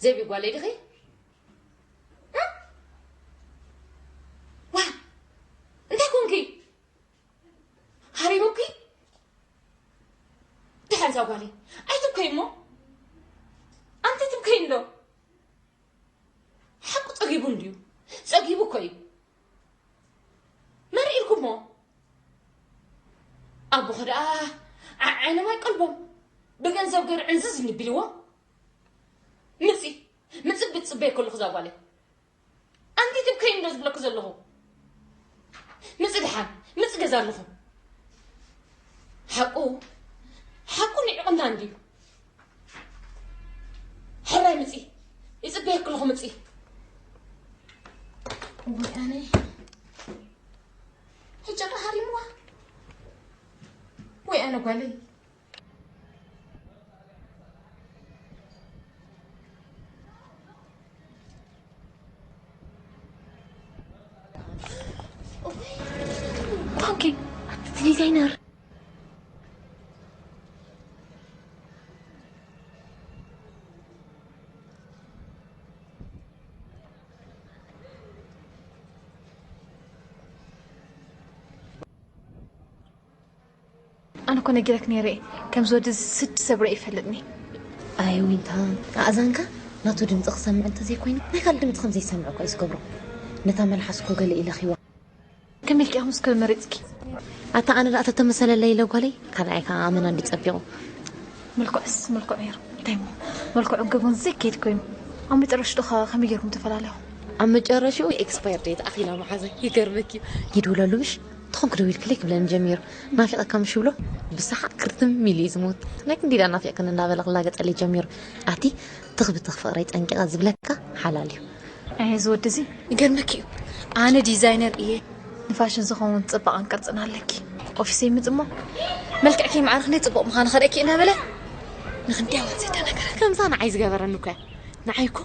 ዜቢ ጓለይ ዲኺ? እ? ዋ! እንታይ ኮንኪ? ሃሪሙኪ? ደሓን እዛ ጓለይ። ኣይትብከይ እሞ። ኣንቲ ትብከይ እንዶ። ሓቁ ጸጊቡ እንድዩ። ጸጊቡ እኮ እዩ። መሪር ኢልኩሞ። ኣቦኸ ደኣ ዓ-፣ ዓይኖም ኣይቀልቦም። ብገንዘብ ገይሩ ዕንዝዝ እንቢልዎ። ምጺ፣ ምጺ ብትጽበየ ከለኹ እዛ ጓለይ። ኣንቲ ትብከይ እንዶ ዝብለኩ ዘለኹ። ምጺ ደሓን፣ ምጺ ገዛ ኣለኹ። ሓቁ፣ ሓቁ ንዒቑና እንድዩ። ሕራይ ምጺ፣ ይጽበየኪ ኣለኹ ምጺ። ወይ ኣነ፣ ሕጂ ከ ሃሪምዋ። ወይ ኣነ ጓለይ። ኦኬ፣ ኣቲ ዲዛይነር። ኣነ እኮ ነጊረክ ነይረ እየ፣ ከምዚ ወዲ እዚ ስዲ ሰብረ ይፈልጥኒ። ኣይ ዊንታ፣ ኣእዛንካ ናቱ ድምፂ ክሰምዕ እንተዘይኮይኑ ናይ ካልእ ድምፂ ከም ዘይሰምዕ እኮ እዩ ዝገብሮ። ነታ መልሓስ እኮ ገለ ኢለኺዋ። ከመይ ኢልኪ ኢኹም እስከ መሪፅኪ? ኣታ ኣነ ደኣ ተተመሰለለይ ኢለ ጓለይ፣ ካልኣይ ከዓ ኣመና እንዲ ፀቢቑ። መልክዑስ መልክዑ ነይሩ። እንታይ እሞ መልክዑ ገበን ዘይከይድ ኮይኑ። ኣብ መጨረሽቱ ኸ ከመይ ጌርኩም ተፈላለኹም? ኣብ መጨረሽኡ ኤክስፓየር ዴት ኣኺላ መሓዘ። ይገርመኪ እዩ። ይድውለሉ ምሽ? ተኾንክ ደው ኢልክለይ ክብለኒ ጀሚሩ። ናፊቐካ ምሽ ብሎ ብሰሓቕ ክርትም ኢሉ እዩ ዝሞት። ናይ ክንዲ ኢላ ናፊቕክን እናበለ ክላገጸለይ ጀሚሩ። ኣቲ ትኽ ብትኽ ፍቕረይ ጸንቂቐ ዝብለካ ሓላል እዩ። ኣየ፣ እዚ ወዲ እዚ ይገርመኪ እዩ። ኣነ ዲዛይነር እየ። ንፋሽን ዝኸውን ጽባቐን ቅርጽን ኣለኪ። ኦፊሰ ይምጽ እሞ፣ መልክዕኪ ማዕርኽኒ ጽቡቕ ምዃኑ ከርእኪ እናበለ ንክንደይ ኣዋልድ ዘይተናገረ። ከምዛ ንዓይ ዝገበረኒ እኮ እያ። ንዓይ እኮ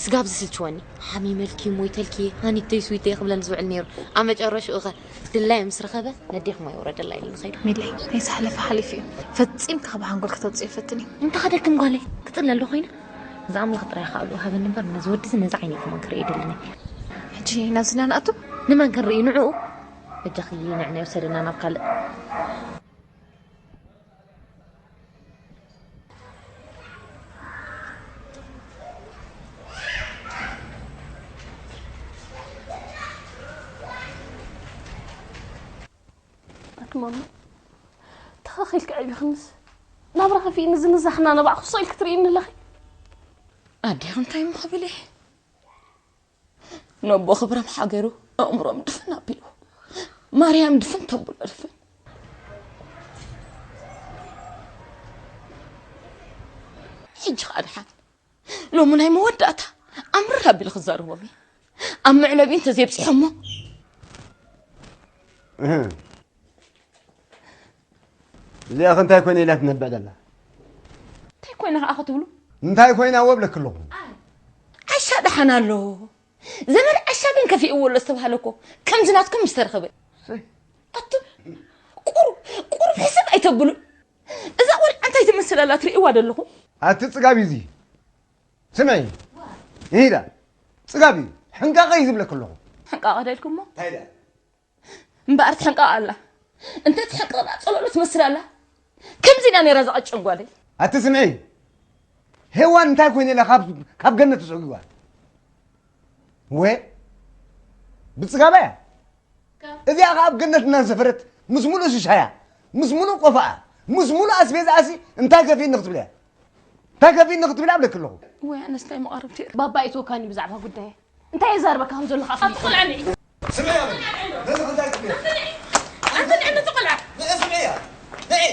ስጋብ ዝስልችወኒ፣ ሓሚመልኪ፣ ሞይተልኪ፣ ሃኒተይ ስዊተይ ክብለኒ ዝውዕል ነይሩ። ኣብ መጨረሽኡ ኸ ድላዩ ምስ ረኸበ፣ ነዴኹም ኣይውረደላ ኢሉ ንኸይዱ። ሚለይ፣ ናይ ዝሓለፈ ሓሊፉ እዩ። ፈጺምካ ካብ ሓንጎል ከተውጽኦ ይፈትን እዩ። እንታይ ከደክም ጓለይ፣ ክጽለ ኣሎ ኮይነ? እዛ ኣምላኽ ጥራይ ከኣሉ ሃበኒ እምበር፣ ነዚ ወዲ እዚ ነዚ ዓይነይ ከማን ክርኢ ኣይደልን እየ። ሕጂ ናብዚ ኢና ንኣቱ? ንመን ክንርኢ ንዕኡ? በጃኺ ንዕና ይውሰደና ናብ ካልእ። ኣቲ ማማ፣ ተኸኺልኪ ዓቢኽንስ ናብራ ከፊእኒ ዝንዛሕና ነባዕኹ ስቕ ኢልኪ ትርእይኒ ኣለኺ። ኣዴኺ እንታይ እሞ ክብል እየ? ነቦ ክብሮም ሓገሩ ኣእምሮም ድፍን ኣቢሉ። ማርያም ድፍን ተብሎ ድፍን። ሕጂ ኸኣ ደሓን ሎሚ ናይ መወዳእታ ኣምርር ኣቢለ ክዛረቦም እየ። ኣብ መዕለቢ እንተዘይብፅሖሞ። እህ። እዚኣ ከ እንታይ ኮይነ ኢላ ትነብዕ ዘላ? እንታይ ኮይነ ከኣ ክትብሉ? እንታይ ኮይና እወ እብለኪ ኣለኹ። ዓሻ ደሓን ኣሎ። ዘመድ ዓሻ ግን ከፊእዎ ኣሎ ዝተባህለ እኮ ከምዚ ናትኩም ምስ ተረኸበ። እሰይ። ኣቱም ቁሩብ፣ ቁሩብ ሕስብ ኣይተብሉን? እዛ ቆልዓ እንታይ ትመስል ኣላ ትርእይዋ ዶ ኣለኹም? ኣቲ ጽጋብ እዩ እዚ። ስምዒ። ኢዳ። ጽጋብ እዩ። ሕንቃቐ እዩ ዝብለኪ ኣለኹ። ሕንቃቐ ዶ ኢልኩሞ? እንታይ ኢላ? እምበኣር ትሕንቀቕ ኣላ። እንተ ትሕንቀቕ ደኣ ጸለሎ ትመስል ኣላ። ከምዚ ኢና ነይራ እዛ ቀጭን ጓለይ። ኣቲ ስምዒ። ሄዋን እንታይ ኮይነ ኢላ ካብ፣ ካብ ገነት ተሰጒጓ? ወ-፣ ብጽጋባ እያ። እዚኣ ኸኣ ኣብ ገነት እናሰፈረት ምስ ሙሉእ ሽሻያ፣ ምስ ሙሉእ ቆፋኣ፣ ምስ ሙሉእ ኣስቤዛኣሲ እንታይ ከፊእኒ ክትብል እያ? እንታይ ከፊእኒ ክትብል እያ እብለኪ ኣለኹ። ወይ ኣነስ እንታይ መቓርብቲ እየ። ባባ ኣይትወካኒ ብዛዕባ ጉዳየ። እንታይ የዛርበካ ከም ዘሎ ኸኣ ፍለጥ። ኣትቆልዓኒ። ስምዒ እያ በል። ነዚ እንታይ ክትብል እያ? ኣንተ ንዕነቱ ቆልዓ። ንዒ ስምዒ እያ። ንዒ።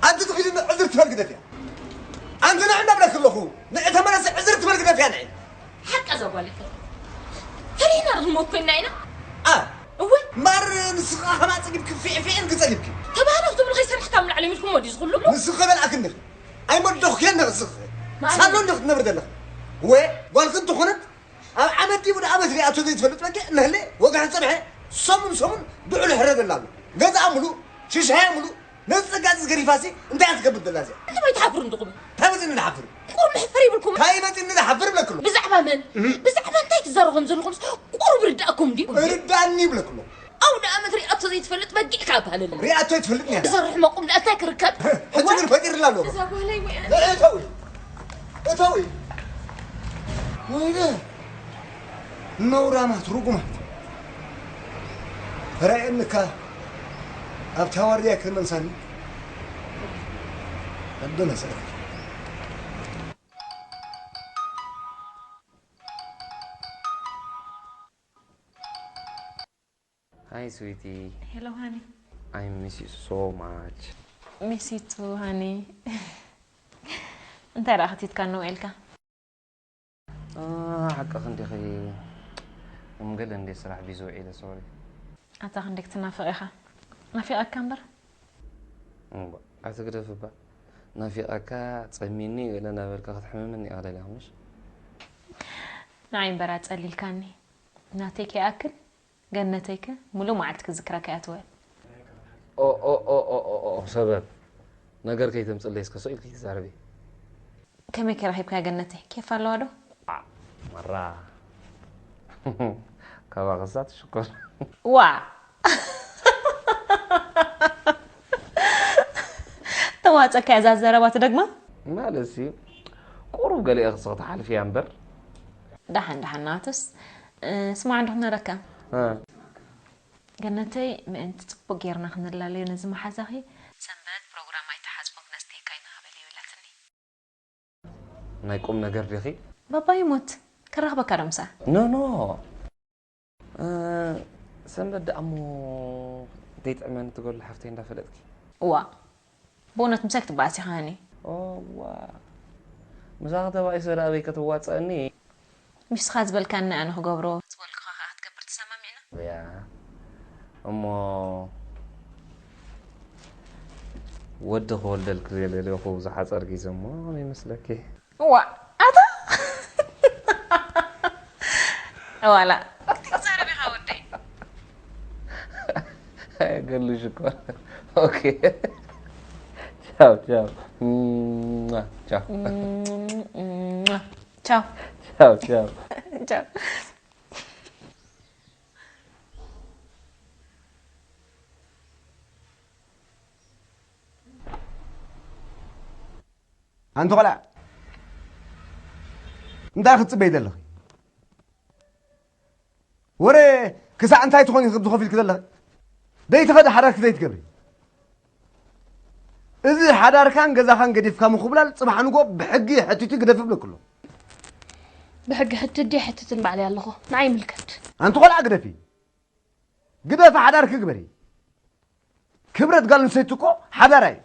ኣንቲ ትኺዲ ዕዝር ትበል ግደፍያ። ኣንቲ ንዕ እንዳብለክ ኣለኹ። ንዕ ተመለሰ ዕዝር ትበል ግደፍያ ንዕ። ሓቃ እዛ ጓል እኮ። ፈሪህና ዶ ክንሞት ኮይንና ኢና? ኣ። እወ። ማር ንስኻ ከማ ጸጊብኪ ፊዕ ፊዕ ኢልኪ ጸጊብኪ። ተባህለ ክትብሉ ከይሰራሕካ ኣብ ላዕሊ ሚልኩም ወዲ ዝኹሉ። ንስኺ በልኣክኒ። ኣይመደኹክን ንስኺ። ማን? ሳሎን ዶ ክትነብር ዘለኺ? ወ ጓልኪ እንተኾነት ኣብ ዓመት ዲቡ ንዓመት ሪኣቶ ዘይትፈልጥ በጊዕ እነህለ ወግሐ ጸንሐ ሰሙን ሰሙን ብዕሉ ሕረደላ ኣሎ። ገዛኣ ሙሉእ፣ ሽሻያ ሙሉእ፣ ነዚ ጸጋ እዚ ገዲፋሲ እንታይ እያ ትገብር ዘላ እዚኣ? እንታይ ትሓፍሩ እንድኹም? እንታይ መጺእኒ ዝሓፍር? ቁሩብ መሕፈሪ ይብልኩም። እንታይ መጺእኒ ዝሓፍር እብለክሉ? ብዛዕባ መን? ብዛዕባ እንታይ ትዛረቡ ከም ዘለኹምስ ቁሩብ ርዳእኩም ድዩ? ርዳእኒ ይብለክሉ። ኣው ደኣ መት ሪኣቶ ዘይትፈልጥ በጊዕ ካብ ሃለል። ሪኣቶ ኣይትፈልጥን እያ። እዛ ርሕመ ቁም ደኣ እንታይ ክርከብ? ሕጂ ግን ፈጢርላ ኣሎ። እዛ ጓለይ ወይ ኣነ። እተዊ። እተዊ። ወይለ። ነውራማት ርጉማት። ራእየንካ ኣብታ ዋርድያ ክመንሳኒ። ኣደና ሰላም። Hi, sweetie. Hello, honey. I miss you so much. Miss you too, honey. እንታይ ደኣ ከቲትካ ነው ኢልካ? ሓቂ ክንዲኺ እምገለ እንዴ ስራሕ ቢዚ ውዒለ፣ ሶሪ። ኣታ ክንደይ ክትናፍቕ ኢኻ? ናፊቐካ እምበር። እምባ፣ ኣትግደፍ እባ። ናፊቐካ፣ ጸሚኒ ኢለ እናበልካ ክትሕምመኒ ኢኻ ደሊኻ፣ ምሽ? ንዓይ እምበር ኣጸሊልካኒ። ናተይ ከይኣክል፣ ገነተይከ፣ ሙሉእ መዓልቲ ክዝክረካ እያ ትውዕል። ኦ፣ ኦ፣ ኦ፣ ኦ፣ ኦ፣ ኦ፣ ሰበብ ነገር ከይተምጽለይ እስከ ስቕ ኢልኪ ትዛረቢ። ከመይ ከ ረኺብካያ ገነተይ? ኬፍ ኣለዋ ዶ? ኣ፣ መራ። ካባኽሳ ትሽኮር። ዋ! ተዋጸካ እዛ ዘረባ ትደግማ? ማለትሲ፣ ቁሩብ ገሊኤ ክስኽ ትሓልፍያ እምበር። ደሓን፣ ደሓን ናቱስ። እ፣ ስማዕ እንዶ ክነረካ። እ። ገነተይ፣ ምእንቲ ጽቡቕ ጌርና ክንላለዮ ነዚ መሓዛኺ፣ ሰንበት ፕሮግራም ኣይትሓጽቦ ክነስተየካ ኢና በልዮ ኢላትኒ። ናይ ቁም ነገር ዲኺ? ባባ ይሙት፣ ክራኽበካ ዶ ምሳ? ኖ፣ ኖ። እ፣ ሰንበት ደኣ እሞ ዘይጥዕመኒ ትገሉ ሓፍተይ እንዳፈለጥኪ። እዋ፣ ብእውነት ምሳይ ክትበኣስ ኢኻ ሃኒ። ኦ፣ ዋ። ምሳኺ ተባኢሰ ደኣ ኣበይ ከተዋጽኣኒ? ምሽ ንስኻ ዝበልካኒ ኣነ ክገብሮ ዝበልኩኻ ከኣ ክትገብር ተሰማሚዕና። ያ፣ እሞ ወዲ ክወልደልኪ ዝደለኹ ዝሓጸር ግዜ እሞ ከመይ ይመስለኪ? እዋ፣ ኣታ ዋላ ክትዛረብ ኢኻ ወደይ። ኣየገልሽ እኮ። ኦኬ። ቻው፣ ቻው። ቻው። ቻው። ቻው፣ ቻው። ቻው። ኣንቲ ቆልዓ፣ እንታይ ክትጽበይ ዘለኺ? ወረ ክሳዕ እንታይ ትኾኒ ዝኸፊልኪ ዘለኺ? ደይትኸዲ ሓዳርኪ ዘይትገብሪ? እዚ ሓዳርካን ገዛኻን ገዲፍካ ምኹብላል ጽባሕ ንጎ ብሕጊ ሕቲቱ ግደፊ እብለኪ ኣለኹ። ብሕጊ ሕትት ድየ ሕትትን ባዕለይ ኣለኹ። ንዓይ ይምልከት። ኣንቲ ቆልዓ ግደፊ። ግደፊ ሓዳርኪ ግበሪ። ክብረት ጓል ኣንስተይቲ እኮ ሓዳራ እዩ።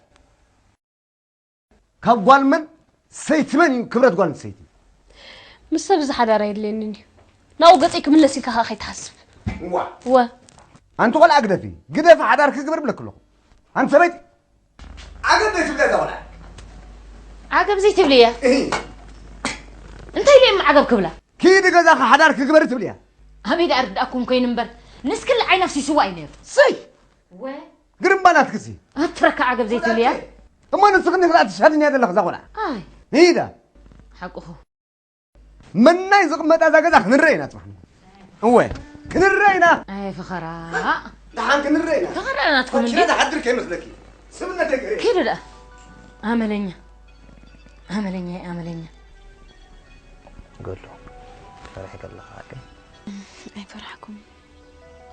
ካብ ጓል መን ሰይቲ መን እዩ ክብረት ጓል ኣንስተይቲ? ምስ ሰብ እዚ ሓዳር ኣየድልየንን እዩ። ናብኡ ገጸይ ክምለስ ኢልካ ከኣ ከይትሓስብ። እዋ። እወ። ኣንቲ ቆልዓ ግደፊ፣ ግደፊ ሓዳርኪ ግበር እብለኪ ኣለኹ። ኣንቲ ሰበይቲ ዓገብ ዘይትብልያ እዛ ቆልዓ። ዓገብ ዘይትብልያ? እሂ። እንታይ ኢለ እሞ ዓገብ ክብላ? ኪዲ ገዛኺ ሓዳርኪ ግበሪ ትብልያ። ኣበይ ደኣ ርዳእኩም ኮይኑ እምበር፣ ንስክሊ ዓይና ፍሲስዋ እዩ ነይሩ። ሰይ! ወ ግርምባ ናትክሲ። ኣትረካ ዓገብ ዘይትብልያ? እሞ ንስኽኒ ክልኣቲ ትሻድንያ ዘለኺ እዛ ቆልዓ። ኣይ። ንሂዳ። ሓቅኹ። መናይ ዝቕመጣ እዛ ገዛ ክንረአ ኢና ጽባሕ። እወ፣ ክንረአ ኢና። ኣይ ፈኸራ። ደሓን ክንረአ ኢና። ፈኸራ ናትኩም እንዲ። ፈኪራ ትሓድር ከይመስለኪ። ስብነተይ ክርኢ። ኪዱ ደኣ። ኣመለኛ። ኣመለኛ፣ ኣመለኛ። ገሉ፣ ፈሪሕኪ ኣለኺ ሓቀይ? ኣይፈራሕኩምን።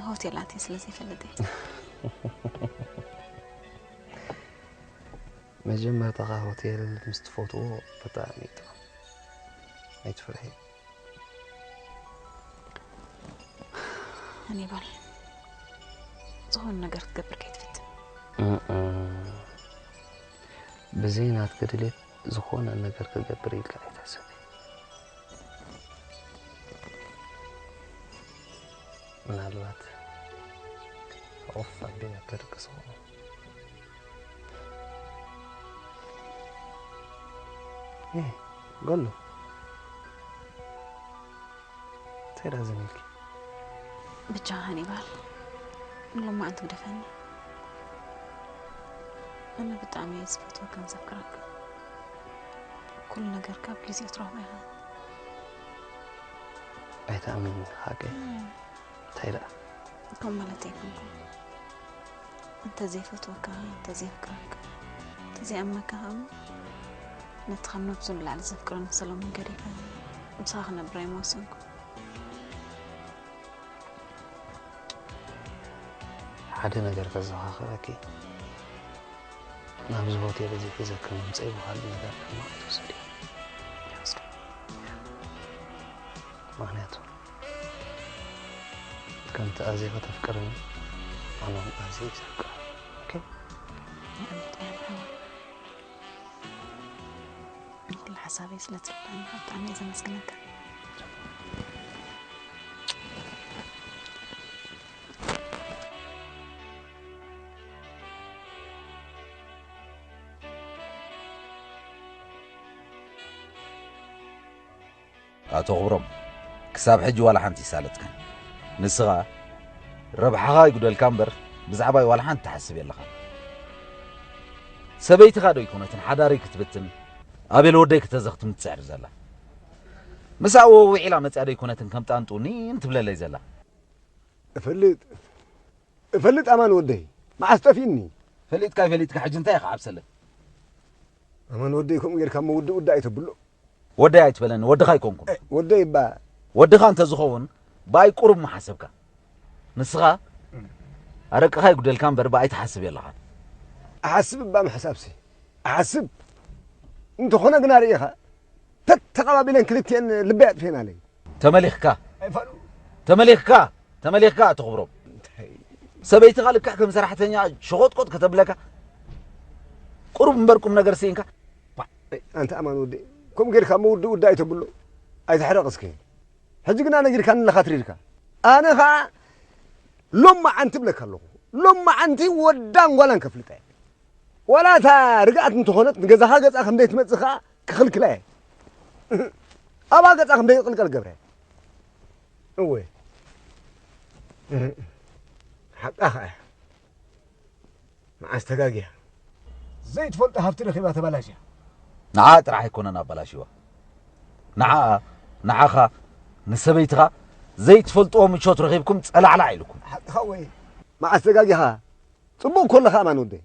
ሆቴል ኣትየ ስለ ዘይፈልጥ እየ። መጀመርታ ኸኣ ሆቴል ምስ ትፈትዎ ብጣዕሚ እዩ ጥዑም። ኣይትፍርሒ። ሃኒባል፣ ዝኾነ ነገር ክትገብር ከይትፍትን። እም፣ ብዘይ ናትኪ ድሌት ዝኾነ ነገር ክገብር ኢልካ ኣይትሕሰቢ። ምናልባት ኦፍ ኣቢለ ከድቅሶ። ኤ፣ ገሉ። እንታይ ደኣ ዘሚልኪ? ብቻ ሃኒባል፣ ንሎማዓንቲ ግደፈኒ። ኣነ ብጣዕሚ እየ ዝፈትወካን ዘፍቅረካን። ኩሉ ነገርካ ኣብ ግዜኡ ትረኽቦ ኢኻ። ኣይትኣምን ሓቀይ። እንታይ ደኣ? ከም ማለት ኣይኮንኩን። እንተ ዘይፈትወካ፣ እንተ ዘየፍቅረካ፣ እንተ ዘይኣምነካ ከኣ ነቲ ካብ ነብሱ ንላዕሊ ዘፍቅረኒ ሰሎሞን ገዲፈ ምሳኻ ክነብር ኣይምወሰንኩን። ሓደ ነገር ከዘኻኽረኪ፣ ናብዚ ሆቴል እዚ ሒዘኪ ምምፀይ ብኻልእ ነገር ድማ ኣይትውሰድዮ። ይወስዶ። ምኽንያቱ ከምቲ ኣዜበ ተፍቅርኒ ኣነ እውን ኣዜበ ይዘፍቅራ። ኦኬ? ንዕመት ኣያም ሓወይ፣ ንኹሉ ሓሳበይ ስለ ትረዳእኒ ብጣዕሚ እየ ዘመስግነካ። ኣቶ ክብሮም፣ ክሳብ ሕጂ ዋላ ሓንቲ ይሳለጥካን። ንስኻ ረብሓኻ ይጉደልካ እምበር ብዛዕባይ ዋላ ሓንቲ ትሓስብ የለኻን። ሰበይትኻ ዶ ኣይኮነትን ሓዳረይ ክትብትን ኣቤል ወደይ ክተዘኽትም ትጽዕር ዘላ? ምሳእ ወዊዒላ መጽያ ዶ ኣይኮነትን ከም ጣንጡ ኒን ትብለለይ ዘላ? እፈልጥ እፈልጥ ኣማን ወደይ መዓስ ጠፊእኒ? ፈሊጥካ ፈሊጥካ ሕጂ እንታይ ኢኻ ዓብሰለ? ኣማን ወደይ ከምኡ ጌርካ እሞ ውድእ ውድእ ኣይተብሎ። ወደይ ኣይትበለኒ፣ ወድኻ ኣይኮንኩን። ወደይ እባ ወድኻ እንተዝኸውን ብኣይ ቁሩብ ምሓሰብካ። ንስኻ ኣረቅኻ ይጉደልካ እምበር ብኣይ ትሓስብ የለኻን። ኣሓስብ እባ ምሕሳብሲ ኣሓስብ እንተኾነ ግና ርኢኻ ተተቐባቢለን ክልቲኤን ልበይ ኣጥፊኤናለይ። ተመሊኽካ ኣይፋሉ ተመሊኽካ ተመሊኽካ ኣቶ ክብሮም። ሰበይትኻ ልክዕ ከም ሰራሕተኛ ሸቖጥቆጥ ከተብለካ ቁሩብ እምበር ቁም ነገር ስኢንካ። ኣንተ ኣማን ወዲ ከምኡ ጌርካ እሞ ውድእ ውድእ ኣይተብሎ ኣይትሕረቕ እስከ። ሕጂ ግና ነጊርካኒ ኣለኻ ትሪርካ። ኣነ ኸዓ ሎማዓንቲ እብለካ ኣለኹ። ሎማዓንቲ ወዳን ጓላን ከፍልጠ እየ። ዋላ እታ ርግኣት እንተኾነት ንገዛኻ ገጻ ከም ዘይትመጽእ ኸዓ ክኽልክላ እየ። ኣብኣ ገጻ ከም ዘይትቕልቀል ገብረ። እወ ሓቃ ኸዓ እያ። መዓስ ተጋጊያ? ዘይትፈልጦ ሃብቲ ረኺባ ተባላሽያ። ንዓ ጥራሕ ኣይኮነን ኣባላሽዋ። ንዓ ንዓኻ ንሰበይትኻ ዘይትፈልጥዎ ምቾት ረኺብኩም ጸላዕላዕ ኢልኩም። ሓቅኻ ወይ መዓስ ተጋጊኻ? ጽቡቕ እኮ ኣለኻ ኣማን ወደይ።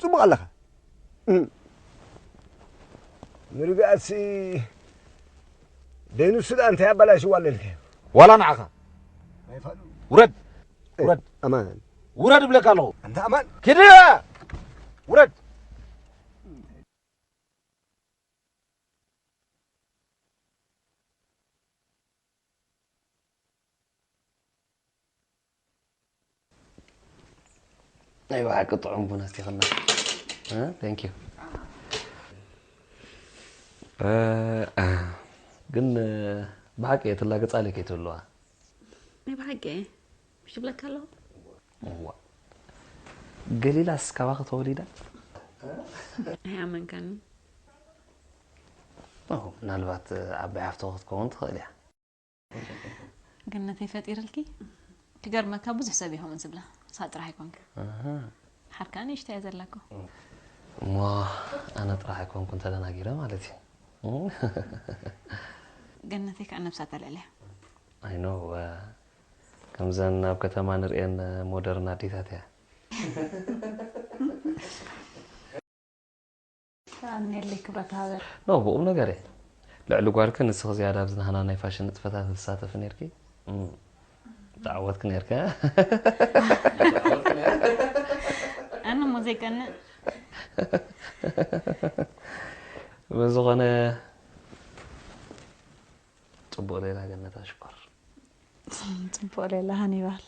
ጽቡቕ ኣለኻ። እም። ንርግኣትሲ ደይኑስ ደኣ እንታይ ኣባላሽዋ ኣለልከ? ዋላ ንዓኻ ውረድ ውረድ ኣማን ውረድ እብለካ ኣለኹ። ኣንታ ኣማን ኪድ ውረድ። ናይ ብሓቂ ጥዑም ቡን ኣስቲኽና። እ፣ thank you። እ፣ እ፣ ግን፣ እ፣ ብሓቂ እየ ትላገጻለይ ከይትህልዋ። ናይ ብሓቂ እየ። ምሽ ይብለካ ኣለኹ። እዋ። ገሊላስ ካባኺ ተወሊዳ? ኣይኣመንካኒ። ኦ፣ ምናልባት ዓባይ ሓፍቶ ክትከውን ትኽእል እያ። ገነተይ ፈጢርልኪ ክገርመካ ብዙሕ ሰብ እዩ ከምኡ ዝብላ ንሳ ጥራሕ ኣይኮንክ ሓርካ ንእሽተያ ዘለኮ እሞ ኣነ ጥራሕ ኣይኮንኩን ተደናጊረ ማለት እዩ። ገነተይ ከዓ ነብሳ ተልዕልያ ኣይኖ ከምዘን ኣብ ከተማ ንርእየን ሞደርን ኣዴታት እያ። ኣነለይ ክብረት ሃበ ኖ ብቁም ነገር እየ። ልዕሊ ጓልኪ ንስኺ ዝያዳ ኣብዚ ናህና ናይ ፋሽን ንጥፈታት ትሳተፊ ነርኪ። እም፣ ተዓወትኪ ነርኪ። ኣነ እሞ ዘይቀንእ ብዝኾነ ጽቡቕ ሌላ ገነታ ሽኮር። ጽቡቕ ሌላ ሃኒባል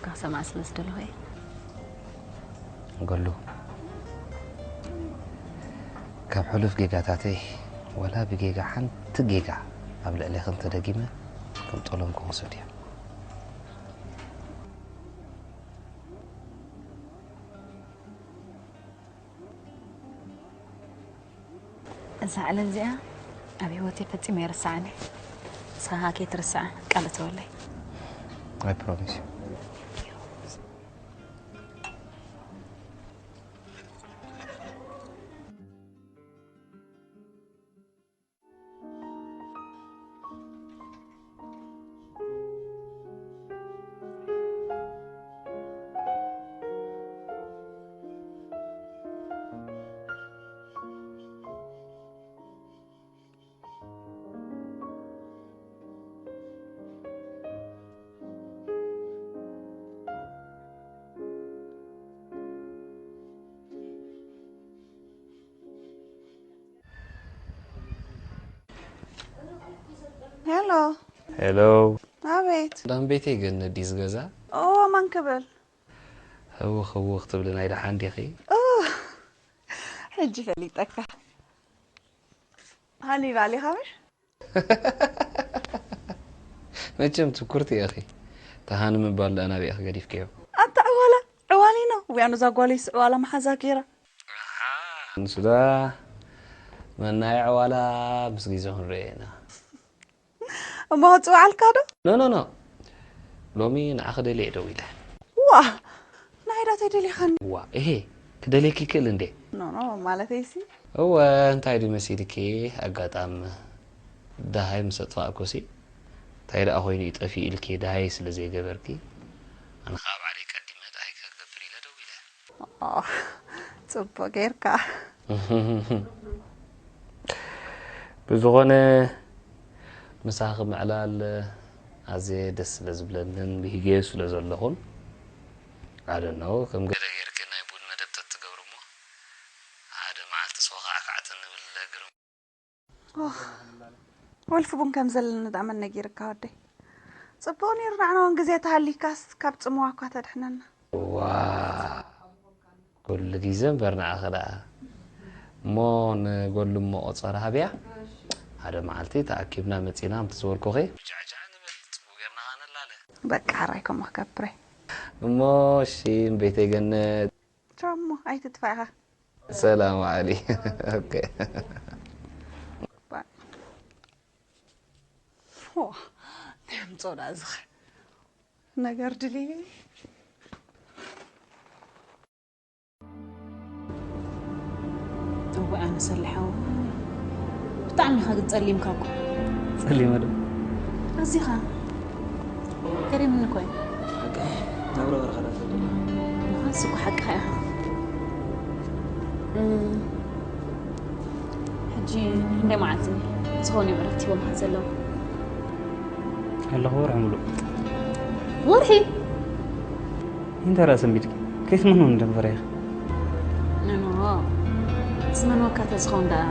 ክሰምዓ ስለ ዝደለኹ እየ። ገሉ፣ ካብ ሕሉፍ ጌጋታተይ ዋላ ብጌጋ ሓንቲ ጌጋ ኣብ ልዕሌኺ እንተደጊመ ከም ጠሎም ክወስድ እየ። እዛ ዕለት እዚኣ ኣብ ህይወተይ ፈጺመ ኣይርስዓን እየ። ንስኻ ከኣ ከይትርስዓ ቃል እተወለይ። I promise you. ሄሎ። ሄሎ። ኣቤት። ዳን ቤተይ ገነት ድዩ ዝገዛ? ኦ፣ ኣማን ክብል። ህውኽ ህውኽ ትብሊ ናይ ደሓን ዲኺ? ኦ፣ ሕጂ ፈሊጠካ። ሃኒ ባሊ ኻብሽ? መቸም ትኩርቲ ኢኺ። ተሃኒ ምባል ደኣ ናበይ ኢኺ ገዲፍክዮ? ኣታ ዕዋላ፣ ዕዋሊኖ። ውያኑ እዛ ጓለይስ ዕዋላ መሓዛ ገይራ። ንሱ ዳ መናይ ዕዋላ ምስ ግዜ ክንሪኦ ኢና። እሞ ክጽውዓልካ ዶ? ኖ ኖ ኖ፣ ሎሚ ንዓኺ ደልየ ደው ኢለ። ዋ፣ ንዓይ ዳ ተይደሊኻኒ? ዋ እሄ፣ ክደልየኪ ይክእል እንዴ? ኖ ኖ፣ ማለተይሲ። እወ፣ እንታይ ድዩ መሲልኪ፣ ኣጋጣም ደሃይ ምስ ኣጥፋእኩሲ እንታይ ደኣ ኮይኑ እዩ ጠፊኡ ኢልኪ ደሃይ ስለ ዘይገበርኪ፣ ኣነ ኸኣ ባዕለይ ቀዲመ ደሃይ ክገብር ኢለ ደው ኢለ። ኦ፣ ጽቡቅ ጌርካ። ብዝኾነ ምሳኺ ምዕላል ኣዝየ ደስ ስለ ዝብለንን ብሂገዮ ስለ ዘለኹን፣ I don't know፣ ከም ገለ ጌርኪ ናይ ቡን መደብ ተትገብሪ እሞ ሓደ መዓልቲ ሶኻ ኣካዕተኒ ብል ግርም። ኦህ፣ ወልፊ ቡን ከም ዘለኒ ደኣ መን ነጊርካ ወደይ? ጽቡቕ ነይሩ፣ ንዓና እውን ግዜ ተሃሊካስ ካብ ጽምዋ እኳ ተድሕነና። ዋ፣ ኩሉ ግዜ እምበር ንዓኺ ደኣ። እሞ ንጎሉ እሞ ቆጸራ ሃብያ፣ ሓደ መዓልቲ ተኣኪብና መጺና ከምቲ ዝበልኩኺ ጃዕጃዕ ንብል፣ ጽቡቕ ጌርና ኸኣ ንላለ። በቃ፣ ሕራይ ከምኡ ክገብር እየ። እሞ እሺ፣ እምበይተይ ገነት። ቻው እሞ፣ ኣይትጥፋእ ኢኻ። ሰላም ዓሊ። ኦኬ። ዋ፣ እንታይ ኣምጽኦ ደኣ እዚ ኸ? ነገር ድልየ። እወ፣ ኣነ ሰሊሓ፣ ብጣዕሚ ኢኻ ግን ጸሊምካ እኮ። ጸሊመ ዶ? ኣዚኻ። ገሪምኒ እኮ እዩ። ሓቂ፣ ናብ ረበረኻ ዳ ትብል። ምዃንስ እኮ ሓቅኻ ኢኻ። እም፣ ሕጂ ክንደይ መዓልቲ ዝኸውን እዮም ዕረፍቲ ሂቦምኻ ዘለዉ? ኣለኹ ወርሒ ሙሉእ። ወርሒ? እንታይ ደኣ ሰንቢድኪ? ከይትመንወኒ እንደ ፈሪሕኺ። ነኖ፣ ዝመንወካ ተዝኸውን ደኣ፣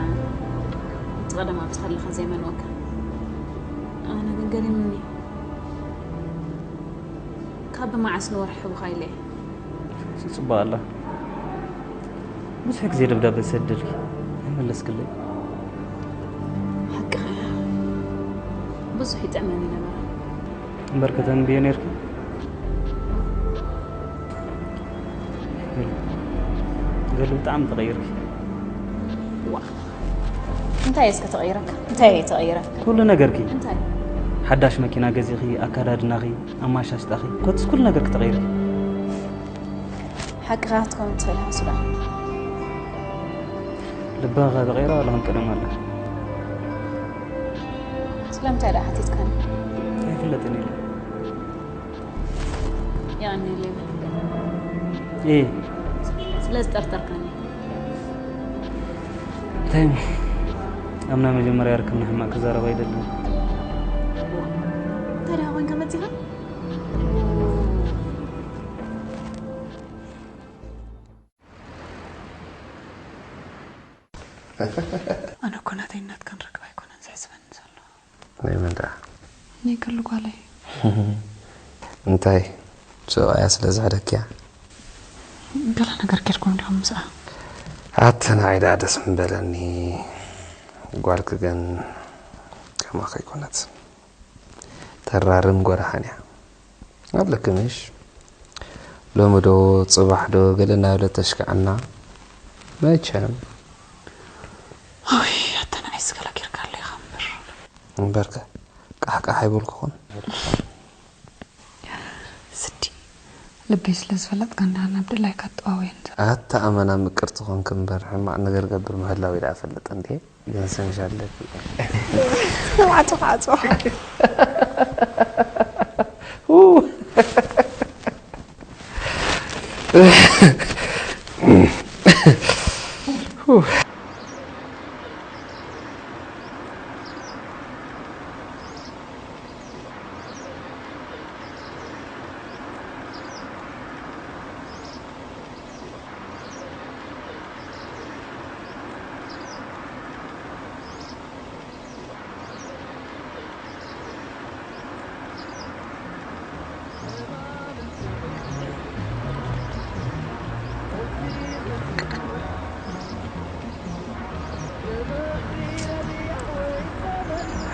እቲ ቀደም ኣብዚ ከለኻ ዘይመንወካ። ኣነ ግን ገሪምኒ። ካብ ብመዓስ ንወርሒ ሂቡኻ ኢለ እየ። ጽቡቕ ኣላ። ብዙሕ ግዜ ደብዳበ ዝሰደልኪ ኣይመለስክለይ። ሓቅኻ እያ። ብዙሕ ይጥዕመኒ ነበረ። እምበር ከተንብዮ ነይርኪ። ገሉ ብጣዕሚ ተቐይርኪ። ዋ፣ እንታይ እስከ ተቐይረካ? እንታይ እየ ተቐይረ? ኩሉ ነገርኪ። እንታይ? ሓዳሽ መኪና ገዚእኺ፣ ኣካዳድናኺ፣ ኣማሻሽጣኺ፣ ኮትስ ኩሉ ነገርኪ ተቐይርኪ። ሓቅኻ ክትከውን ትኽእል ኢኻ ሱዳን። ልብኻ ከተቐይሮ ዋላ ከም ቀደም ኣላ። ስለምንታይ ደኣ ሓቲትካኒ? ኣይፍለጥን ኢለ። የቐንየለይ። እየ። ስለ ዝጠርጠርካኒ። እንታይ እሞ? ኣብ ናይ መጀመርያ ርክብና ሕማቕ ክዛረብ ኣይደልን። እንታይ ደኣ ኮንካ መጺኻ? ኣነ እኮ ናተይን ናትካን ርክብ ኣይኮነን ዘሕስበኒ ዘሎ። ናይ መን ደኣ? ናይ ገሉ ጓለይ። እንታይ? ሰብኣያ ስለ ዝሕደክያ። ገለ ነገር ጌርኩም ዲኹም ምስኣ? ኣተ ንዓይ ደኣ ደስ ምበለኒ። ጓልኪ ግን ከማኺ ኣይኮነትን። ተራርም ጎርሃን እያ። ኣለኪ ምሽ? ሎሚ ዶ ጽባሕ ዶ ገለ እናበለት ተሽክዓና። መቸም ኣይ ኣተ ንዓይ ስገላ ጌርካ ኣሎ ኢኻ እምበር። እምበርከ ቃሕቃሕ ኣይበልኩኹን። ስዲ ልበይ ስለ ዝፈለጥካ እንዳ ናብ ድላይካ ትጠዋወየን። ኣታ ኣመና ምቅርቲ ኮንክ እምበር ሕማቕ ነገር ገብር ምህላው ኢለ ኣፈልጥ እንዴ? ግን ሰምሻለኪ። ዓጽዋ ዓጽዋ።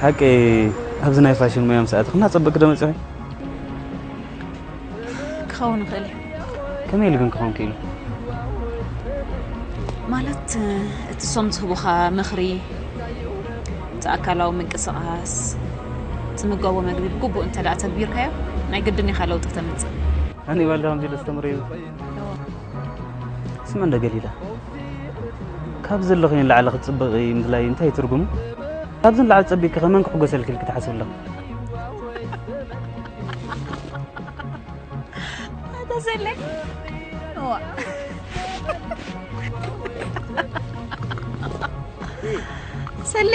ሓቂ ኣብዚ ናይ ፋሽን ሙያ ምስ ኣተኹ እናጸበቅኪ ዶ መጺኺ? ክኸውን ይኽእል እዩ። ከመይ ኢሉ ግን ክኸውን ክኢሉ? ማለት እቲ ሶም ዝህቡኻ ምኽሪ፣ እቲ ኣካላዊ ምንቅስቓስ፣ ትምገቦ መግቢ ብግቡእ እንተ ደኣ ተግቢርካዮ ናይ ግድን ኢኻ ለውጢ ክተምጽእ። ሃኒባል ዶ ከምዚ ኢሉ ኣስተምረዩ? ስሚ እንዶ ገሊላ፣ ካብ ዘለኽዮ ንላዕሊ ክትጽብቒ ምድላይ እንታይ እዩ ትርጉሙ? ካብዚ ንላዕሊ ጸቢቕኪ ከ መን ክሕጎሰልኪ ኢልኪ ትሓስቢ ኣለኺ? ኣታ ሰለ እዋ ሰለ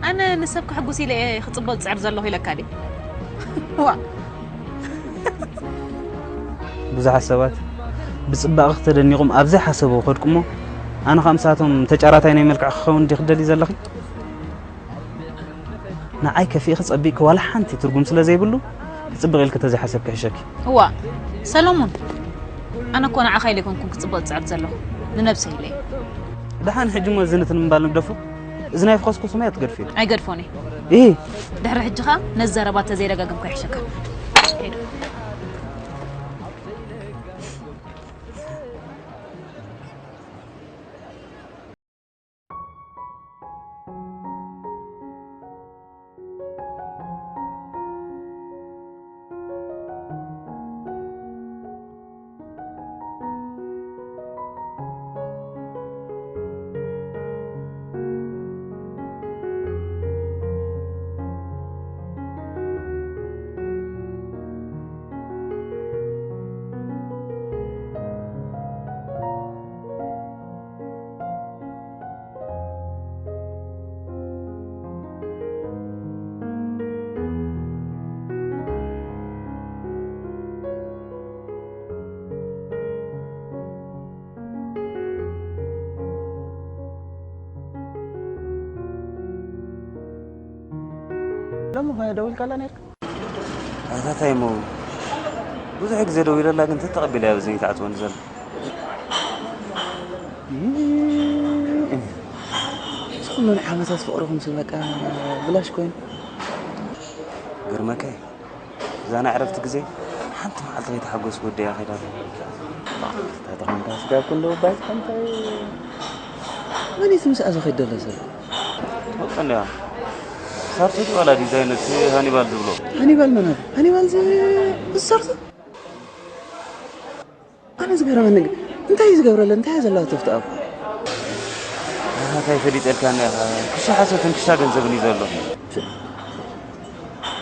ኣነ ንሰብ ከሕጉስ ኢለ እየ ክፅበ ዝፅዕር ዘለኹ ኢለካ ድየ እዋ ብዙሓት ሰባት ብፅባቐኺ ተደኒቖም ኣብ ዘይሓሰብዎ ከድቁሞ ኣነ ኸኣ ምሳቶም ተጫራታይ ናይ መልክዕ ክኸውን ድየ ክትደልዪ ዘለኺ? ንዓይ ከፊእኺ ጸቢቕኪ ዋላ ሓንቲ ትርጉም ስለ ዘይብሉ ክጽብቕ ኢልኪ ተዘይሓሰብኪ ይሕሸኪ። እዋ ሰለሙን ኣነ እኮ ንዓኻ ኢለ ኣይኮንኩን ክጽብቕ ዝጽዕር ዘለኹ ንነብሰይ ኢለ እየ። ደሓን ሕጂ እሞ ዝንትን ምባል ንግደፎ። እዚ ናይ ፍኾስኩስ ማይ ኣትገድፍዮ። ኣይገድፎን እየ። ኢሂ ድሕሪ ሕጂ ኸኣ ነዚ ዘረባ ተዘይደጋገምካ ይሕሸካ። ሄዱ። ሎሚ ኸ ደዊልካላ ነርካ? ኣታ ታይሞ ብዙሕ ግዜ ደዊለላ ግን ተተቐቢላ እያ በዚ ተዓጽወኒ ዘላ። ስኹም ምን ዓመታት ፍቕርኹም ሲ በቃ ብላሽ ኮይኑ። ግርመከ እዛ ናይ ዕረፍቲ ግዜ ሓንቲ መዓልቲ ከይተሓጎስኩ ወደያ ከይዳ ኣላ። ታተኾንካ ስጋብ ክንዶ ባይት ከምታይ መን እዩ ምስኣ ዝኸይድ ዘሎ ሰብ? ትፈልጦ እንዲያ ሳርቶ ድዩ ዋላ ዲዛይነር እቲ ሃኒባል ዝብሎ? ሃኒባል መን ኣሎ? ሃኒባል እዚ እዚ ሳርቶ? ኣነ ዝገረመኒ ግን እንታይ እዩ ዝገብረለ እንታይ እያ ዘለዋ ትፍትኣብ ኣታ ይፈሊጠልካ እንዲያ ክሻ ሓሶትን ክሻ ገንዘብን እዩ ዘሎ።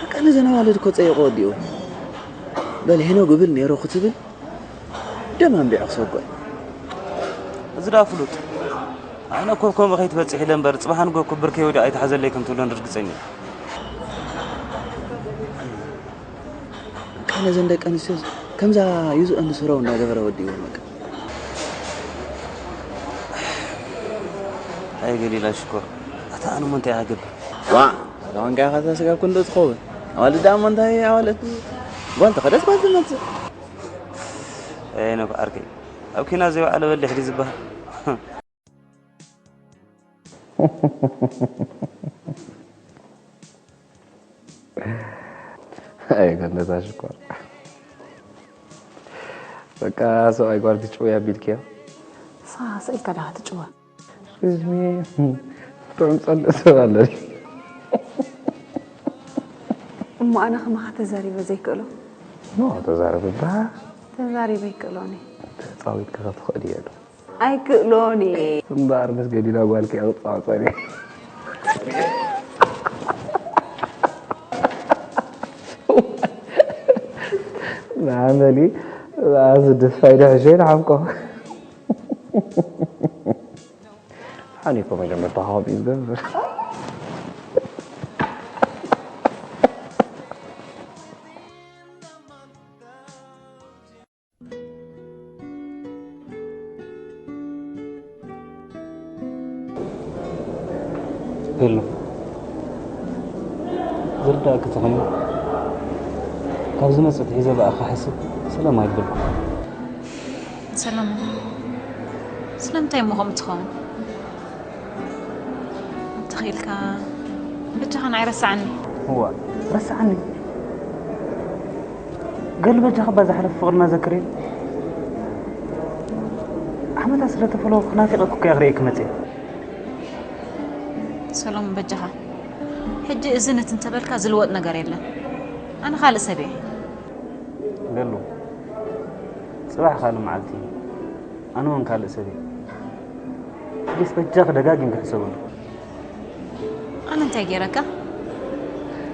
በቃ ነዘን ኣዋልድ እኮ ፀይቆ ወዲኡ በል ሄኖ ግብል ኔሮ ክትብል ደም ኣንቢዑ ክሰጎ እዩ። እዚ ደኣ ፍሉጥ ኣነ እኮ ከምኡ ከይትበፅሕ ኢለ እምበር ፅባሕ ንጎ እኮ ብርከይ ወዲቑ ኣይትሓዘለይ ከም ትብሎን ርግፀኛ እየ። በቃ ነዘን ደቂ ኣንስትዮ ከምዛ ዩዝ ኤንድ ስሮው እንዳገበረ ወዲእወን በቃ። ኣይ ገሊላ ሽኮር ኣታ ኣነ እሞ እንታይ እየ ክገብር? ዋእ ኣታ ኮንካ ኢኻ እታ ስጋብ ክንድኡ ትኸውን ኣዋልድ ደኣ እሞ እንታይ ኣዋልድ ጓል ተኸደስ ጓል ትመጽእ። ኣይ ነብ ዓርከይ፣ ኣብ ኪና ዘይወዓለ በሊሕ ድዩ ዝበሃል? ኣይ ገነታ ሽኮር፣ በቃ ሰብኣይ ጓል ትጭውያ ኣቢልክዮ። ሳስ ኢልካ ዳኻ ትጭወ። Excuse me፣ ጥዑም ጸልእ ሰብ ኣለኒ። እሞ ኣነ ከማኻ ተዛሪበ ዘይክእሎ። ኖ ተዛረብ እባ። ተዛሪበ ኣይክእሎን እየ። ተጻዊትካ ክትኽእል እየ ዶ? ኣይክእሎን እየ። እምበኣር ምስ ገሊላ ጓልኪ እያ ክትጻወጸኒ። ንዓመሊ ብኣዚ ድፋይ ድሕሸ ንሓምቆ። ሓኒኮ መጀመርታ ከምኡ እዩ ዝገብር። ሄሎ፣ ዝርዳእኪ ተኾይኑ፣ ካብ ዝመጽእ ኣትሒዘ ብኣኻ ክሓስብ ሰላም ኣይብልኩ። ሰሎሞን፣ ስለምንታይ እሞ ከምኡ ትኸውን? እንተኽኢልካ በጃኻ ንዓይ ረስዓኒ። እዋ፣ ረስዓኒ። ገሉ በጃኻ እባ ዝሓለፈ ፍቕርና ዘክርዮ። ዓመታት ስለ ተፈለኹ ናፊቐኪ እኮ እየ ክርእየኪ መጽየ። ሰሎሞን በጃኻ፣ ሕጂ እዝን እትን እንተበልካ ዝልወጥ ነገር የለን። ኣነ ካልእ ሰብ እየ። ገሉ፣ ጽባሕ ካልእ መዓልቲ እዩ። ኣነ እውን ካልእ ሰብ እየ። ፕሊስ በጃኺ ደጋጊምኪ ሕሰብሉ። ኣነ እንታይ ገይረካ?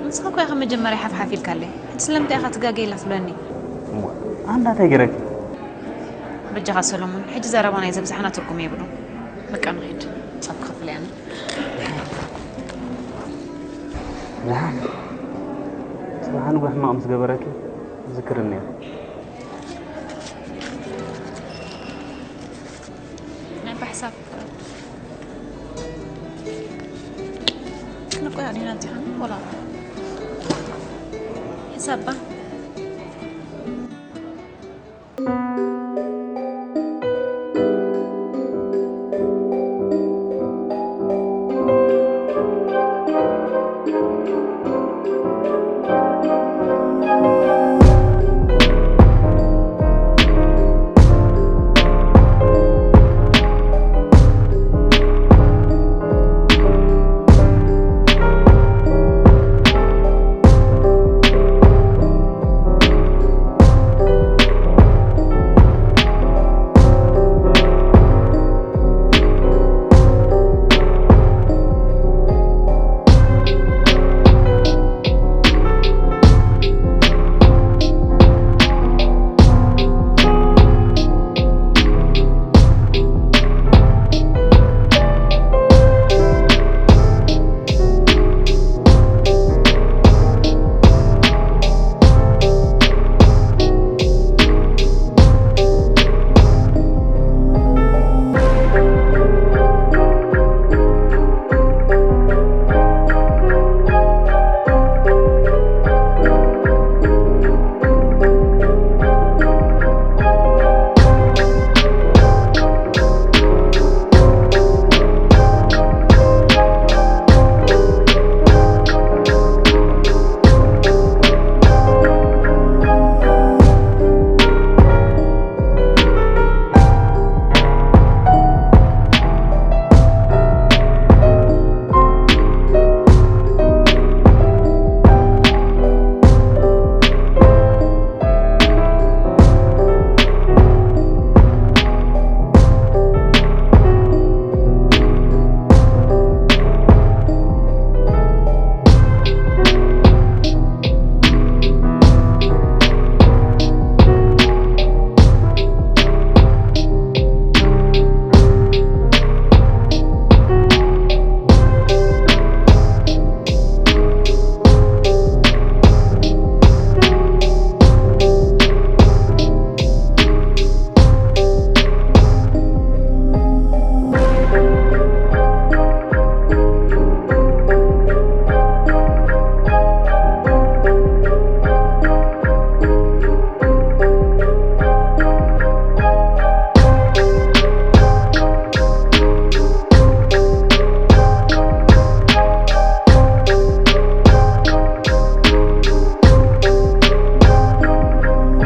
ንስኻ እኮ ኢኻ መጀመርያ ሓፍሓፍ ኢልካለይ። ሕጂ ስለምንታይ ኢኻ ትጋገ ኢላ ትብለኒ? እሞ ኣንዳ እንታይ ገይረኪ? በጃኻ ሰሎሞን፣ ሕጂ ዘረባ ናይ ዘብዛሕና ትርጉም የብሉን። በቃ ንኺድ፣ ምሳብ ክኸፍል እየ ኣነ። ደሓን። ጽባሕ ንግሆ ሕማቕ ምስ ገበረኪ ዝክርኒ እየ። ናይ ባሕሳብ ክንቆያ ዲና እንቲኻን ወላ ሕሳብ ባንክ